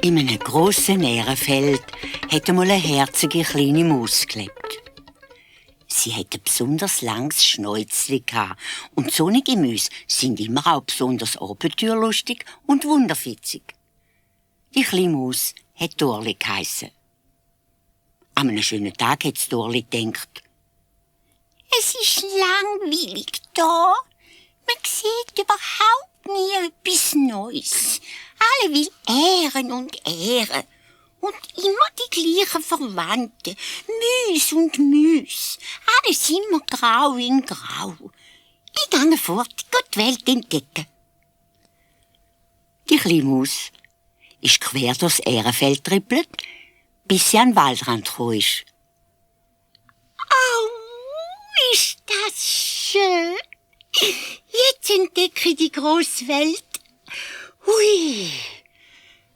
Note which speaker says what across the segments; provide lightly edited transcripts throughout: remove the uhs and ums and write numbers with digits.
Speaker 1: In einem grossen Ährenfeld hat einmal eine herzige kleine Maus gelebt. Sie hatte ein besonders langes Schnäuzchen und sonnige Mäuse sind immer auch besonders abenteuerlustig und wunderfitzig. Die kleine Maus hat Dorli geheissen. An einem schönen Tag hat Dorli gedacht:
Speaker 2: Es ist langweilig da. Man sieht überhaupt nie etwas Neues. Alle will Ähren und Ähren. Und immer die gleichen Verwandten. Müs und Müs. Alles immer grau in grau. Ich gehe fort, die Welt entdecken.
Speaker 1: Die kleine Maus ist quer durchs Ährenfeld trippelt, bis sie an den Waldrand gekommen ist.
Speaker 2: Oh, ist das schön. Jetzt entdecke ich die grosse Welt. Hui,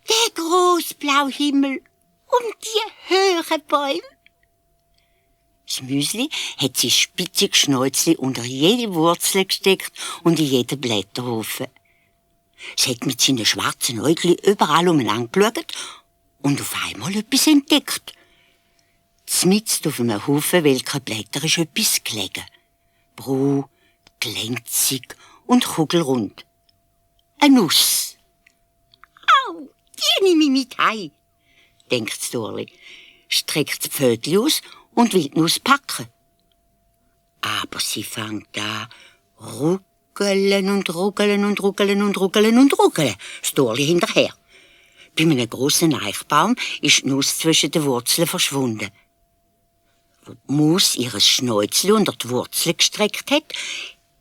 Speaker 2: der grosse blaue Himmel und die hohen Bäume.
Speaker 1: Das Müsli hat sein spitziges Schnäuzchen unter jede Wurzel gesteckt und in jeden Blätterhaufen. Es hat mit seinen schwarzen Äuglein überall umeinander geschaut und auf einmal etwas entdeckt. Zmitzt auf einem Haufen welcher Blätter ist etwas gelegen. Braun, glänzig und kugelrund. Eine Nuss.
Speaker 2: Au, die nehme ich mit heim,
Speaker 1: denkt das Dorli, streckt das Pfötchen aus und will die Nuss packen. Aber sie fängt an, ruckeln und ruckeln und ruckeln und ruckeln und ruckeln, das Dorli hinterher. Bei einem grossen Eichbaum ist die Nuss zwischen den Wurzeln verschwunden. Wo die Maus ihr Schnäuzchen unter die Wurzeln gestreckt hat,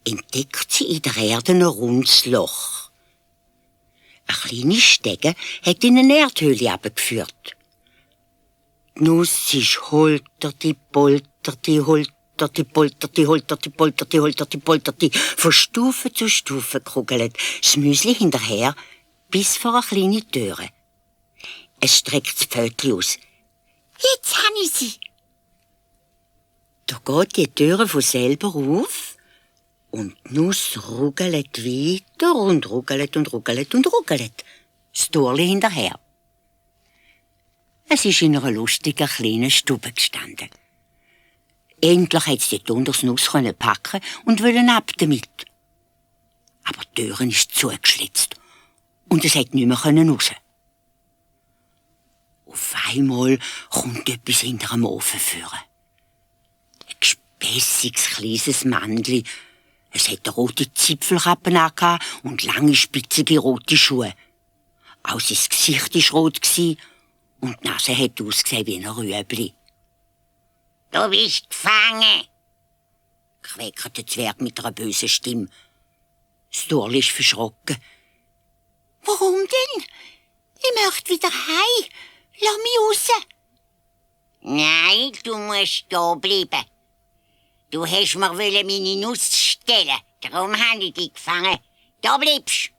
Speaker 1: entdeckt sie in der Erde ein rundes Loch. Eine kleine Stege hat in eine Erdhöhle abgeführt. Die Nuss ist holterte, polterte, holterte, polterte, holterte, polterte, holterte, polterte, von Stufe zu Stufe gekugelt, das Müsli hinterher bis vor eine kleine Türe. Es streckt das Pfötchen aus.
Speaker 2: Jetzt habe ich sie.
Speaker 1: Da geht die Türe von selber auf und die Nuss ruckelt weiter und ruckelt und ruckelt und ruckelt. Das Dorli hinterher. Es ist in einer lustigen kleinen Stube gestanden. Endlich hat sie dort unter das Nuss packen und wollen ab damit. Aber die Türe ist zugeschlitzt und es hat nicht mehr raus. Auf einmal kommt etwas hinter dem Ofen führen. Ein gespässiges kleines Männli. Es hatte rote Zipfelkappen an und lange, spitzige rote Schuhe. Auch sein Gesicht war rot und die Nase hat ausgesehen wie ein Rüebli.
Speaker 2: Du bist gefangen,
Speaker 1: quäkerte das Zwerg mit einer bösen Stimme. Das Dorli ist verschrocken.
Speaker 2: Warum denn? Ich möchte wieder heim. Lass mich raus. Nein, du musst da bleiben. Du hast mir meine Nuss stehlen, darum habe ich dich gefangen. Da bleibst.